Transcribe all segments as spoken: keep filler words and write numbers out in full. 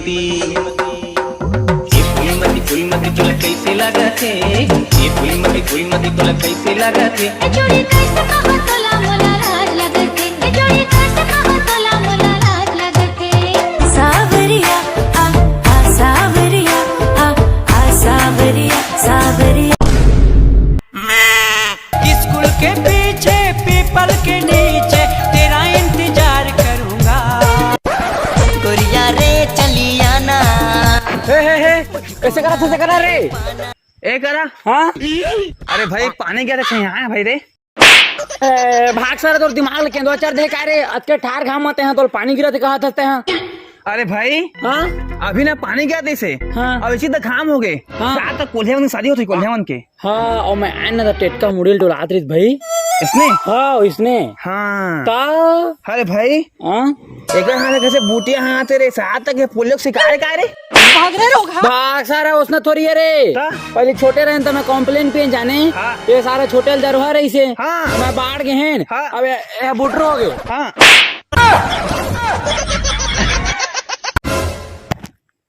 ए फूलमती, फूलमती तोला कैसे लागत हे? ए फूलमती, फूलमती तोला कैसे लागत हे? ए छोड़ी कैसे कहो तोला मोला लाज लागत हे? ए छोड़ी कैसे कहो तोला मोला लाज लागत हे? सावरिया, आ, आ, सावरिया, आ, आ, सावरिया, सावरिया। स्कूल के पीछे पीपल के नीचे तेरा इंतजार करूंगा। गोरिया रे चली आना। हे, हे, हे, कैसे करा, कैसे करा रे? ए करा। हाँ? अरे भाई, पानी क्या रखे यहाँ है भाई रे? ए, भाग सारा, तोर दिमाग ल केंदवा चढ़ दे का रे? अतके ठार घाम म तेहा तोर पानी गिरत हे कहत हस तेहा। अरे भाई, हाँ? अभी ना पानी गिरत हे, हाँ। अब इसी त घाम हो गए। हाँ। रात तक कोल्हे मन के शादी होत हे, कोल्हे मन के। हाँ, अउ मैं आन ना त टेटका मुड़ी ल डोलात रहिस भाई। इसने? हाँ, इसने। हाँ। ता? अरे भाई, हाँ? एकर हाथ कैसे बूटिया हाथ रे, सात तक ये पोलियो के शिकार का रे? भाग रे रोगहा। भाग सारा, ओसना थोड़ी हे रे। का? पहले छोटे रहेन त मैं कॉम्प्लेन पियेन जाने। हाँ। ये सारा छोटे ल दरहा रहिसे। हाँ। मैं बाढ़ गे हेन। हाँ। अब ये, ये बुटरो हो गए। हाँ।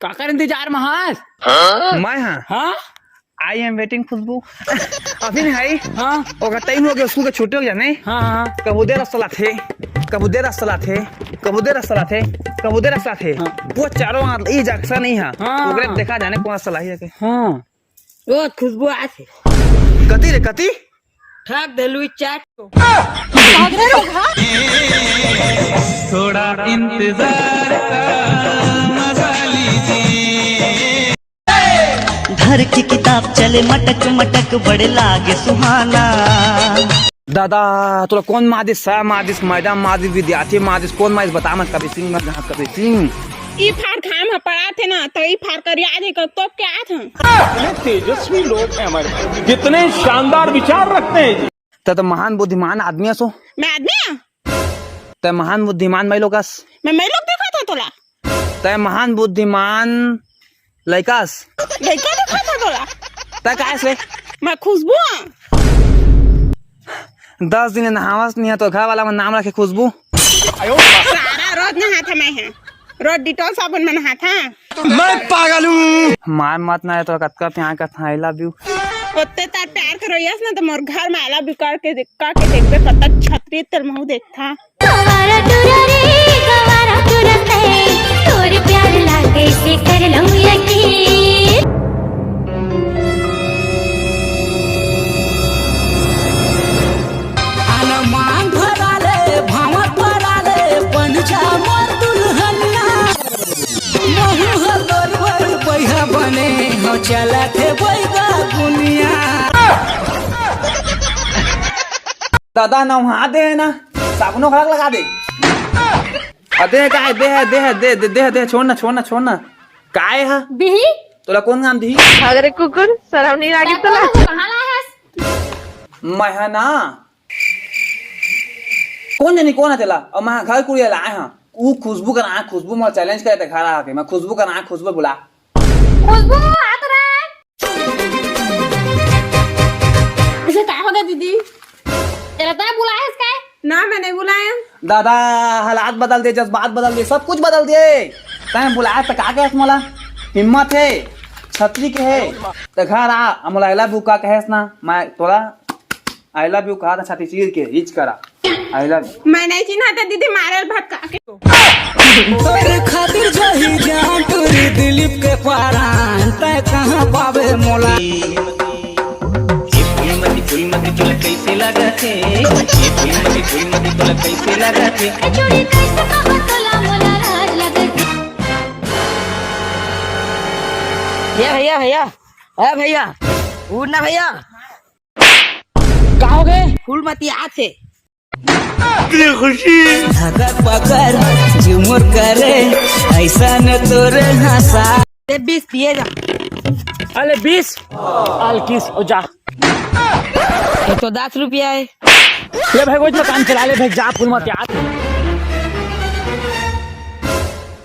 काकर इंतजार म हस? मैं हाँ। हाँ? I am waiting खुशबू। अभी नहीं आई। हाँ। ओकर टाइम हो गया, स्कूल के छुट्टी हो गया नहीं। हाँ, हाँ। कबूदे रस्ता लाथे, कबूदे रस्ता लाथे, कबूदे रस्ता लाथे, कबूदे रस्ता लाथे। हाँ। वो चारों हाथ ई जक्सा नहीं है। हाँ। ओकरे देखा जाने कौन रस्ता लाही है के। हाँ। ओ खुशबू आथे। कती रे, कती? ठाक धलुई चाट। भाग रे रोगहा। थोड़ा इंतजार का मजा लीजिए। घर की किताब चले मटक मटक, बड़े लागे सुहाना। दादा, तोला कौन मादिस? सर मादिस, मैडम मादिस, विद्यार्थी मादिस, कौन मादिस? बता मत, कबीर सिंह मत, कबीर सिंह। ई फार घाम ह पड़ाथे ना, त ई फार करिया दे कर तोप के आत हन। कितने तेजस्वी लोग हैं हमारे पास, कितने शानदार विचार रखते हैं जी। त, त महान बुद्धिमान आदमी असो। मैं आदमी हूँ? तै महान बुद्धिमान मैं लोकस। मैं, मैं लोग देखा था तोला। तै महान बुद्धिमान लइकास। लइका देखा था तोला। तै काय से? मैं खुशबू हूँ। दस दिन नहावस नहीं है तो घर वाला मन नाम रखे खुशबू। सारा रोज नहाथा मैं है, रोज डिटॉल साबुन में नहाथा। मैं पागल हूँ। मार मत ना, तो कतका प्यार करथा, I love you। ओत्ते तार प्यार करोइस ना, तो मोर घर में I love you करके दे-, करके देखबे, कतक छतरी तेल महू देखथा। गवारा टुरा रे, गवारा टुरा तै, तोर प्यार ला कैसे कर लूं यकीन। अरमान भरा ले, भावा भरा ले, बन जा मोर दुल्हनिया। महू ह तोर बर बइहा बने, हो चलत हे बइगा बुनिया। दादा, नहा दे ना, साबुनो घलक लगा दे। अ, दे, काय, दे, दे, दे, दे, दे, दे, छोड़ ना, छोड़ ना, छोड़ ना। काय हा? दिही? तोला कौन काम दिही? अरे कुकुर, शरम नहीं लागे तोला? कहाँ लाया है? मैं हा ना। कौन जानी कौन है तेला? और मैं घर कुड़िया लाए हाँ। ऊ खुशबू कर आँख, खुशबू मोर चैलेंज करे ते घर आके। मैं खुशबू कर आँख, खुशबू बुला। खुशबू, आ तो रहा है। इसे का हो गया दीदी? तेला तै बुलाए हस काय? ना, मैं नहीं बुलाया। दादा, हालात बदल दे, जज्बात बदल दे, सब कुछ बदल दे। तै बुलाए त का कहस मोला? हिम्मत है, छतरी के है। त घर आ, मोला I love you का कहस ना, मैं तोला I love you कहा था छाती चीर के, हिच करा। I love you। मैं नहीं चिन्हा था दीदी, मारे भटका के। तोर खातिर जाही जान टूरी दिलीप के परान, तै कहाँ पावे मोला? ये फूलमती, फूलमती तोला कैसे लागत हे? ये फूलमती, फूलमती तोला कैसे लागत हे? ए छोड़ी कैसे कहो तोला मोला लाज लागत हे? ये भैया, भैया, ए भैया, उठ ना भैया। का हो गए? फूलमती आथे। धकर पकर झुमुर करे, ऐसा न तोरे हंसा। ले बीस पिए जा। अले बीस? अलकिस, ओ जा। ये तो दस रुपया है। ले भाई, वो तो काम चला ले भाई, जा फूलमती यार।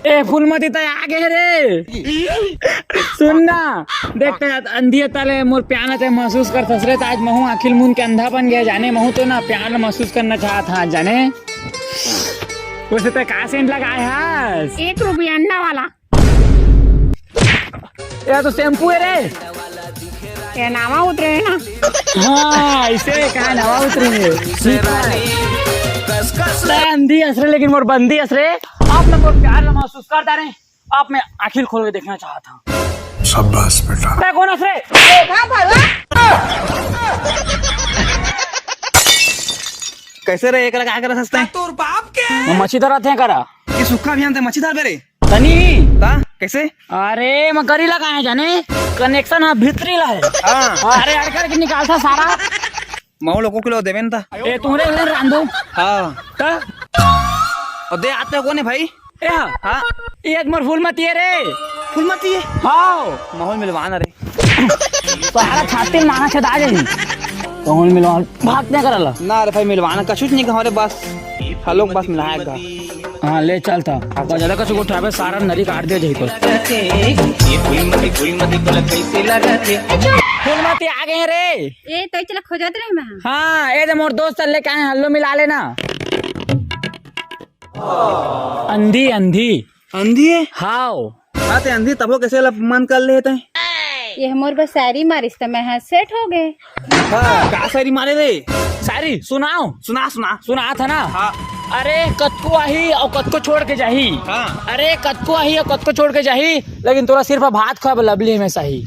ए फूलमती, तै आ गे रे। सुन ना, देख तै अंधिया तले मोर प्यार ला तै महसूस करथस रे, त आज महू आँखी ल मूंद के अंधा बन गे जाने। महू तो ना प्यार ला महसूस करना चाहत हंव जाने। वैसे तै का सेंट लगाए हस? एक रुपया अंडा वाला। ये तो शैम्पू है रे। ये नावा उतरे है ना? हाँ, इसे कहा नावा उतरे है। तैं अंधी हस रे, लेकिन मोर बंदी हस रे। आप ना मोर प्यार ला महसूस कर डारे। आप मैं आँखी खोल के देखना चाहत हूँ। शाबाश बेटा। तैं कोन हस रे? कैसे रे, एकरा का करत हस तैं? मैं मछली धरत हँव करा। ये सुक्खा अभियान तैं मछली धरबे रे? तनी। का? कैसे? अरे, मैं गरी लगाए जाने, connection ह भीतरी ला हे। हाँ। अरे, अड़कर के निकालता सारा। महूँ लोगों के लो देवेन था। ए, तुमरे उन्हें रांधो। हाँ। का? और दे आते हो कोने भाई? ए, हाँ। हाँ। ये एक मोर फूलमती है रे। फूलमती है? हाँ। महूँ मिलवाना रे। सारा छाती में मांगा छेदा जाही। कहूँ मिलवा भाग नहीं करला। ना रे भाई, मिलवाना कछुच नहीं कहो रे, बस हेलो बस मिलाएगा। हाँ, ले चल था। बस ज्यादा कछु उठावे, सारा नरी काट दे जाही तो। फूलमती आ गए रे। ए, तई चला खोजत रहे मैं। हाँ, ए दे मोर दोस्त लेके आए, हेलो मिला लेना। अंधी, अंधी। अंधी है? हाव। हाँ, ते अंधी तभो कैसे लब मन कर ले तैं? ये मोर बस शायरी मारिस त मैं ह सेट हो गए। हाँ, का शायरी मारे रे? शायरी सुनाओ। सुना, सुना। सुना था ना? हाँ। अरे कतको आही और कतको छोड़ के जाही। हाँ। अरे कतको आही और कतको छोड़ के जाही, लेकिन तोला सिर्फ भात खाए बर लवली हमेशा ही।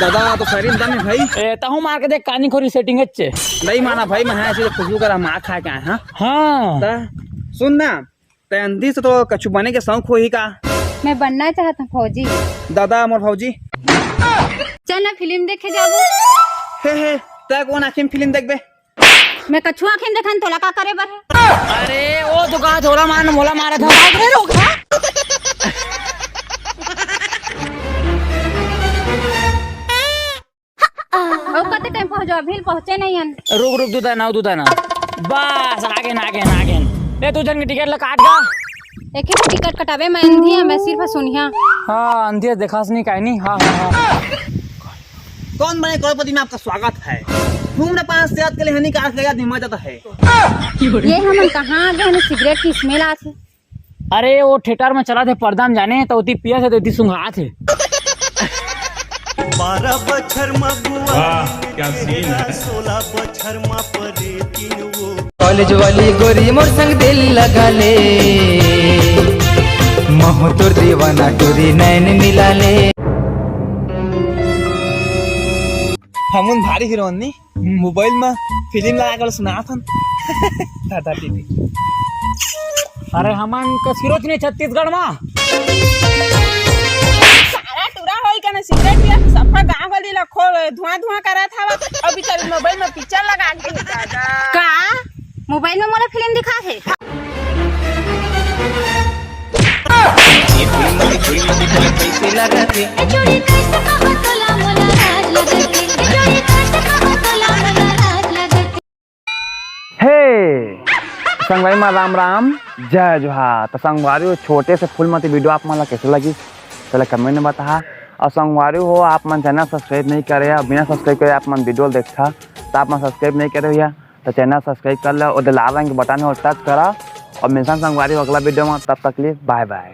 दादा, तो शायरी में दम है भाई। ए, तहूँ मार के देख, कानी खोरी सेटिंग अच्छे। नहीं माना भाई, मैं ऐसे खुशबू करा मार खा के आए, हाँ? हाँ। ता, सुन ना, तैं अंधी से तो कछु बने के शौक होही का? मैं बनना चाहत हूँ फौजी। दादा मोर फौजी। चल ना फिल्म देखे जाबो। हे हे, तैं कोन आँखी में फिल्म देखबे? मैं कछु आँखी में देखन, तोला का करे बर हे? अरे ओ तो कहा थोड़ा मार मोला मारा था। भाग रे रोग, हाँ? अउ कते टाइम पहुंचो, अभी पहुंचे नहीं हन। रुक रुक, दुदा ना, दुदा ना। बस आगे ना, आगे ना, आगे ना। ले तू जन के टिकट ला काट गा। एक ही टिकट कटावे, मैं अंधी है, मैं सिर्फ सुनिया। हाँ, अंधी है, देखास नहीं, काहे नहीं। हाँ, हाँ, हाँ। कौन बने करोड़पति में आपका स्वागत है। घूमने पास सेहत के लिए हानिकारक है, दिमाग जाता है। ये हमन कहाँ आ गए, हमें सिगरेट की स्मेल आत हे। अरे, वो थिएटर में चला थे पर्दा में जाने, तो उती पिया थे, तो उती सुंघा थे। बारह बछर म बुआ वाह, क्या सीन है। सोलह बछर म परे तीन वो। कॉलेज वाली गोरी मोर संग दिल लगा ले, महू तोर दीवाना टूरी नैन मिला ले। हमन भारी हीरो हन नी। मोबाइल म फिल्म लगा के सुनात हन। दादा टीवी। अरे हमन कस हीरो नहीं छत्तीसगढ़ म। सारा टूरा होई कने सिगरेट पिया के सबका गांव वाली ला खो धुआं धुआं करत हवा। अभी चल मोबाइल म पिक्चर लगा के दादा। का? मोबाइल म मोला फिल्म दिखा हे? हे संगवारी मा राम राम, जय जोहार। त संगवारी हो, छोटे से फूलमती वीडियो आप मन ला कैसे लगिस, चला कमेंट में बताहा। और संगवारी हो, आप मन चैनल सब्सक्राइब नहीं करे या बिना सब्सक्राइब करे आप मन वीडियो देखथा, त आप मन सब्सक्राइब नहीं करे हो या तो चैनल सब्सक्राइब कर लो और लाल रंग के बटन को टच करा। और मिलथन संगवारी हो अगला वीडियो में, तब तक के लिए बाय बाय।